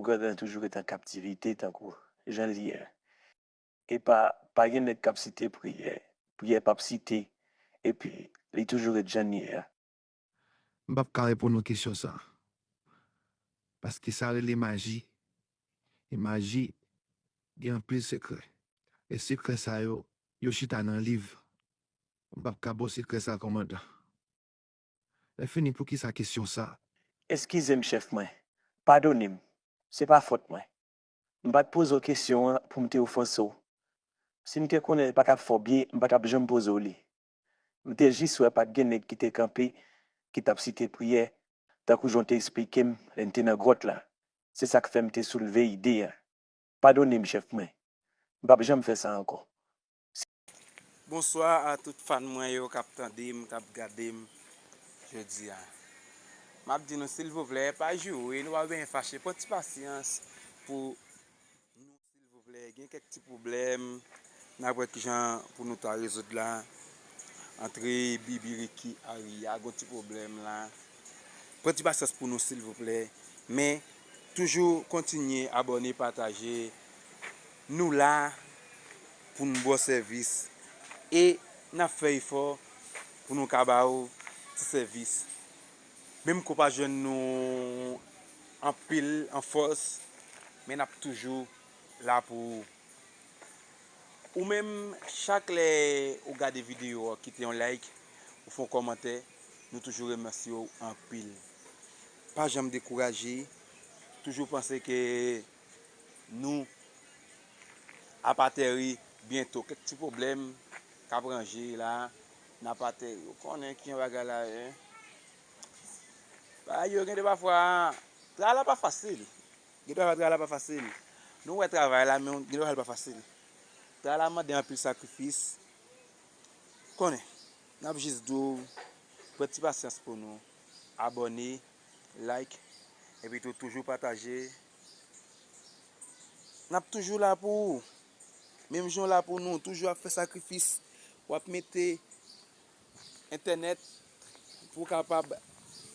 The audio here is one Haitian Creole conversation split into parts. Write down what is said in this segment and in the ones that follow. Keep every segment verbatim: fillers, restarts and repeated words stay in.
Ouganda toujou ret an kaptivite tankou jan l ye a. E pa, pa gen nèg k ap site priyè. Priyè p ap site. Epi, li toujou ret jan l ye a. M p ap ka reponn ou kesyon sa. Paske sa rele maji. E maji gen anpil sekrè. E sekrè sa yo, yo chita nan liv. M p ap ka ba w sekrè sa, kòmandan. Lè fini, poukisa kesyon sa? Eskize m, chèf mwen. Padone m. Se pa fòt mwen. M pa t poze w kesyon an pou m te ofanse w. Si m te konnen l pa t ap fè w byen, m pa t ap janm poze w li. M te jis wè pa t gen nèg ki te kanpe, ki t ap site priyè, tankou jan w te eksplike m lè n te nan gwòt la. Se sa k fè m te soulve ide a. Padone m, chèf mwen. M p ap janm fè sa ankò. Bonswa a tout fan mwen yo k ap tande m, k ap gade m jodi a. M ap di nou, silvouplè, pa joure, nou pa bezwen fache. Pran ti pasyans pou nou, silvouplè. Gen kèk ti pwoblèm, n ap wè kijan pou nou ta rezoud la. Antre Bibi, Ricky, Aria, gon ti pwoblèm la. Pran ti pasyans pou nou, silvouplè. Men, toujou kontinye abòne, pataje. Nou la pou n ba w sèvis. E n ap fè efò pou nou ka ba w ti sèvis. Menm ke w pa jwenn nou anpil, an fòs, men n ap toujou la pou ou. Ou menm, chak lè ou gade videyo a, kite yon like, ou fè yon kòmantè, nou toujou remèsye w anpil. Pa janm dekouraje, toujou panse ke nou ap atèri byento. Kèk ti pwoblèm k ap ranje la, n ap atèri. Ou konnen kijan bagay la ye. Bagay yo gen de pafwa, travay la pa fasil. Gen de pafwa travay la pa fasil. Nou wè travay la, men gen de pafwa l pa fasil. Travay la mande anpil sakrifis. Konnen, n ap jis di w, pran ti pasyans pou nou. Abòne, like, epi tou toujou pataje. N ap toujou la pou ou. Menm jan w la pou nou, toujou ap fè sakrifis. W ap mete entènèt pou w kapab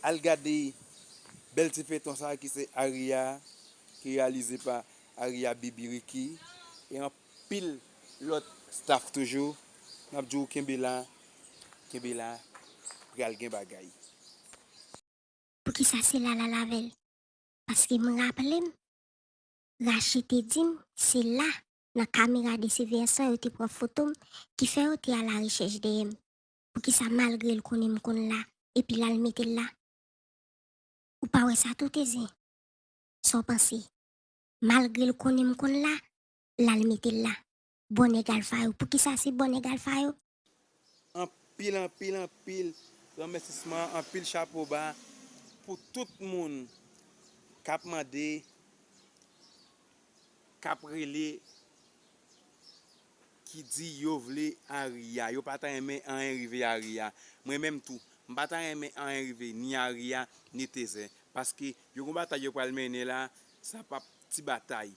al gade bèl ti feyton sa a ki se Aria, ki reyalize pa Aria, Bibi, Ricky, e anpil lòt staff toujou. N ap di w kenbe la, kenbe la, pral gen bagay. Poukisa se la l al avè l? Paske m raple m, Rachi te di m se la, nan kamera de siveyans lan, yo te pran foto m, ki fè yo te alarechèch dèyè m. Poukisa, malgre l konnen m konn la, epi l al mete l la? Ou pa wè sa tou, Tezyen? Sa w panse? Malgre l konnen m konn la, l al mete l la. Bò nèg Alfa yo. Poukisa se bò nèg Alfa yo? Anpil, anpil, anpil remèsisman, anpil chapo ba pou tout moun k ap mande, k ap rele, ki di yo vle Aria. Yo pa ta renmen anyen rive Aria. Mwen menm tou, m pa ta renmen anyen rive ni Aria, ni Tezyen. Paske yo gon batay yo pral mennen la, sa p ap ti batay.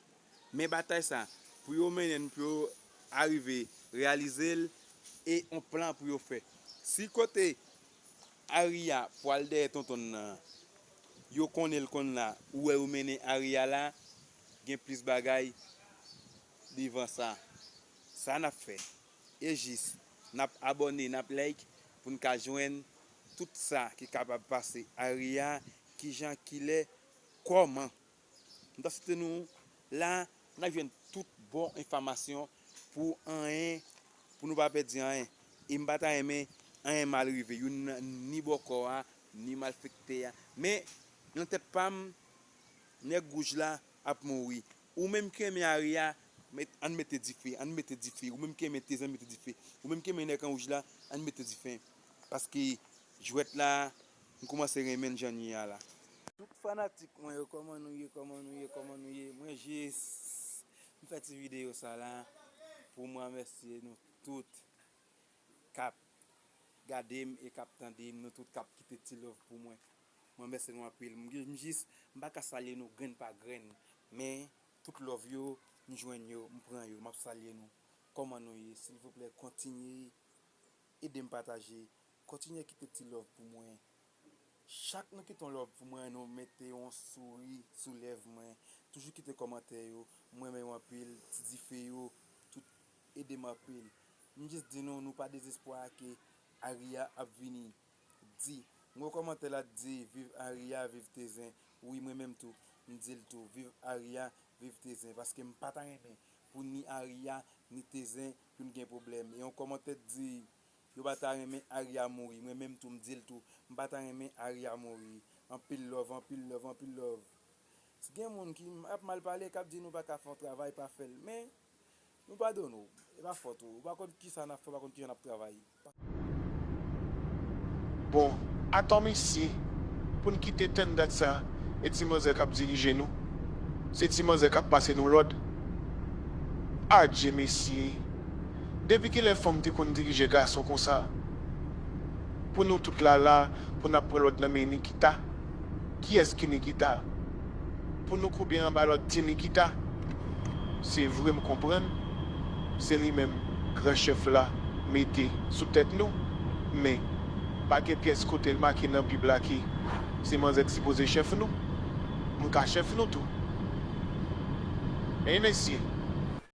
Men batay sa, pou yo mennen l, pou yo arive reyalize l, e yon plan pou yo fè. Si kote Aria pwal dèyè tonton nan, yo konnen l konn la, ou wè yo mennen Aria la, gen plis bagay devan sa. Sa n ap fè, e jis, n ap abòne, n ap like, pou n ka jwenn tout sa ki kapab pase Aria, kijan, kilè, kòman. M ta site nou la, n ap jwenn tout bon enfòmasyon pou anyen, pou nou pa pèdi anyen. E m pa ta renmen anyen mal rive youn nan, ni bòkò a, ni malfektè a. Men, nan tèt pa m, nèg wouj la ap mouri. Ou menm ki renmen Aria, met, ann mete dife, ann mete dife. Ou menm ki renmen Tezyen, ann mete dife. Ou menm ki renmen nèg an wouj la, ann mete dife. Paske jwèt la, m kòmanse renmen l jan l ye a la. Tout fanatik mwen yo, kòman nou ye, kòman nou ye, kòman nou ye? Mwen jis, m fè ti videyo sa la pou mwen remèsye nou tout k ap gade m e k ap tande m, nou tout k ap kite ti love pou mwen. Mwen remèsye nou anpil. M, m jis, m pa ka salye nou grenn pa grenn, men tout love yo, m jwenn yo, m pran yo, m ap salye nou. Kòman nou ye? Silvouplè, kontinye ede m pataje. Kontinye kite ti love pou mwen. Chak nou kite yon love pou mwen, nou mete yon souri sou lèv mwen. Toujou kite kòmantè yo, m renmen yo anpil, ti dife yo, tout ede m anpil. M jis di nou, nou pa dezespwa ke Aria ap vini. Di, m wè kòmantè la di, viv Aria, viv Tezen. Wi, mwen menm tou, m di l tou, viv Aria, viv Tezen. Paske m pa ta renmen pou ni Aria, ni Tezen, pou n gen pwoblèm. E yon kòmantè di, yo pa ta renmen Aria mouri. Mwen menm tou, m di l tou, m pa ta renmen Aria mouri. Anpil love, anpil love, anpil love. Si gen moun ki ap mal pale, k ap di nou pa ka fè yon travay, pa fè l. Men, nou padone w. E pa fòt ou. Ou pa konn kisa n ap fè, ou pa konn kijan n ap travay. Bon, atò mesye, pou n kite tann dat sa, e ti manzè k ap dirije nou. Se ti manzè k ap pase nou lòd. Adje mesye. Depi kilè fanm te konn dirije gason konsa? Pou nou tout la la, pou n ap pran lòd nan men Nikita. Kiyès ki Nikita? Pou nou koube anba lòd ti Nikita. Se vre m konprann, se li menm gran chèf la mete sou tèt nou, men pa gen pyès kote l make nan Bib la ke se manzè k sipoze chèf nou. M ka chèf nou tou. Men mesye,